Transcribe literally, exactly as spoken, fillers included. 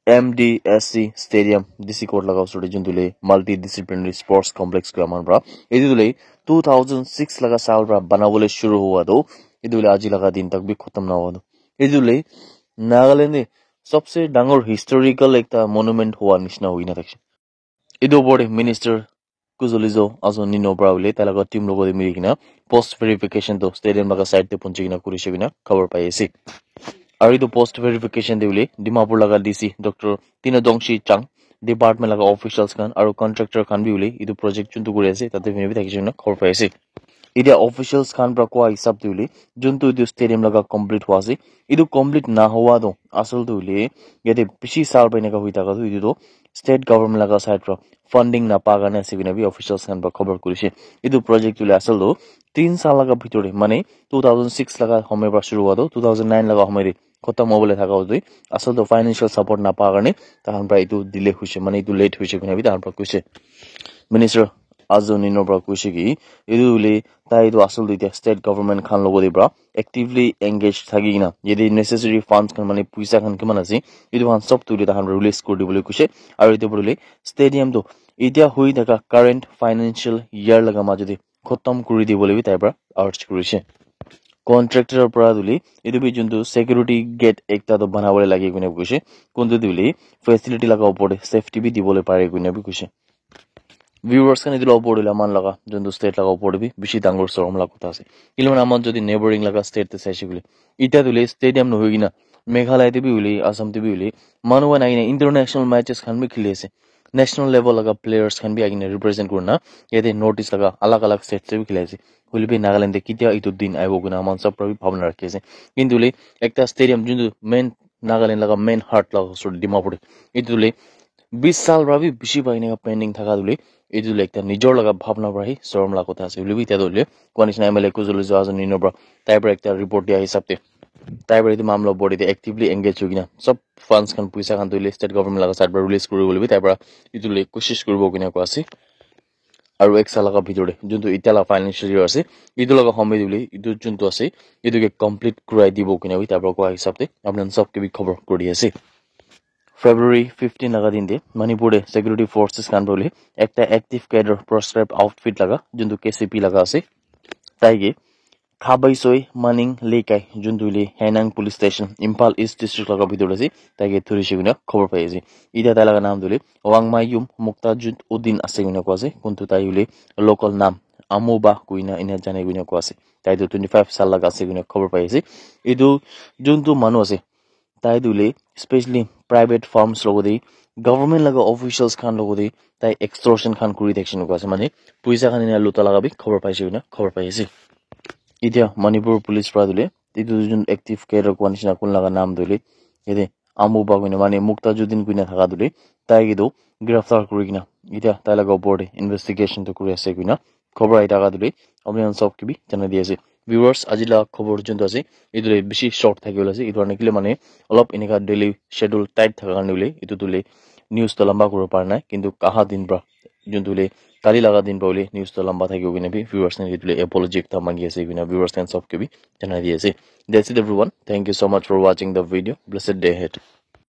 M D S C Stadium, D C Court laga usor te juntu le multidisciplinary sports complex koi aman pra. Etu le two thousand six laga saal pra banabole shuru hua tu, etu le aji laga din tak bi khatam na hua tu. Etu le Nagaland te sabse dangor historical ekta monument hua nishina hoi na thakishe. Etu opor te Minister Kuzolizo Azo Nino pra hoile tai laga team logo te mili kena post verification tu stadium laga side te punchi kena kurishe kena khabor pai ase. Aru etu post verification te hoile Dimapur laga D C Doctor Tina Dongshi Chang, department laga officials khan aru contractor khan bi hoile etu project juntu kuri ase tate hoina bi thakishe kena khabor pai ase. Etia officials khan pra koa hisab te hoile juntu etu stadium laga complete hua ase, etu complete na hua tu asal tu hoile yate bishi saal pa eneka hoi thaka tu etu tu state government laga side pra funding napa karne ase koina bi officials khan pra khobor kurishe. Etu project tu hoile asal tu tin saal laga bhitor te, mane two thousand six laga homoy pra shuru hua tu two thousand nine laga homoy te khatam hobole thaka tu asal tu financial support napa karne takhan pra etu delay hoishe, mane etu late hoishe koina bi takhan pra koishe. Minister Azo Nino pra koishe ki etu hoile tai etu asal tu etia state government khan logo te pra actively engage thaki kena yate necessary funds khan, mane puisa khan kiman ase, etu khan sob tu hoile takhan release kuri dibole koishe. Aru etu hoile stadium tu etia hoi thaka current financial year laga majo te khatam kuri dibole bi tai pra urge kurishe. Contractor pra tu hoile etu bi juntu security gate ekta tu banabole lage koina koishe, kuntu tu hoile facility laga opor te safety bi dibole pare koina bi koishe. Viewers khan, etu la opor te hoile aman laga juntu state laga opor te bi bishi dangor sorom laga kotha ase. Kile mane aman jodi neighboring laga state te saishe koile, etia tu hoile stadium nohoi kena Meghalaya te bi hoile, Assam te bi hoile, manu khan ahi kena international matches khan bi khili ase. National level laga players khan bi ahi kena represent kurina yate North East laga alag alag state te bi khili ase. Hoile bi Nagaland te ketia etu din ahibo koina aman sob pra bi bhabna rakhi ase. Kintu hoile ekta stadium juntu main Nagaland laga main heart laga usor te Dimapur te, etu hoile bis saal pra bi bishi pai eneka pending thaka tu hoile etu hoile ekta nijor laga bhabna pra hi sorom laga kotha ase. Hoile bi etia tu hoile koa nishina M L A Kuzolizo Azo Nino pra tai pra ekta report dia hisab te tai pra etu mamla opor te actively engage hoi kena sob funds khan, puisa khan tu hoile state government laga side pra release kuri bole bi tai pra etu hoile koshish kuribo koina koa ase. Aru ek saal laga bhitor te juntu etia la financial year ase, etu laga homoy te hoile etu juntu ase, etu ke complete kurai dibo koina bi tai pra koa hisab te apni khan sob ke bi khobor kuri ase. February fifteen laga din te Manipur te security forces khan pra hoile ekta active cadre proscribed outfit laga juntu K C P laga ase, tai ke Khabaisoi Maning Lekai, juntu hoile Henang Police Station, Imphal East District laga bhitor te ase, tai ke dhurishe koina khobor pai ase. Etia tai laga naam tu hoile Wangmayum Muktajud Uddin ase koina koa ase, kuntu tai hoile local naam Amuba koina ena jane koina koa ase. Tai tu twenty five saal laga ase koina khobor pai ase. Etu juntu manu ase, tai tu hoile specially private firms logo te, government laga officials khan logo te tai extortion khan kuri thakishe koina koa ase, mane puisa khan ena luta laga bi khobor paishe koina khobor pai ase. Etia Manipur police pra tu hoile etu jun active cadre koa nishina kun laga naam tu hoile yate Amuba koina, mane Muktajuddin koina thaka tu hoile tai ke tu giraftar kuri kena etia tai laga opor te investigation tu kuri ase koina khobor ahi thaka tu hoile apni khan sob ke bi janai di ase. Viewers, aji laga khobor juntu ase, etu hoile bishi short thaki bole ase, etu karne kile mane olop eneka daily schedule tight thaka karne hoile etu tu hoile news tu lamba kuri bo para nai, kintu aha din pra juntu hoile kali laga din pra hoile news tu lamba thakibo koina bi viewers khan ke etu hoile apology ekta mangi ase koina viewers khan sob ke bi janai di ase. That's it everyone. Thank you so much for watching the video. Blessed day ahead.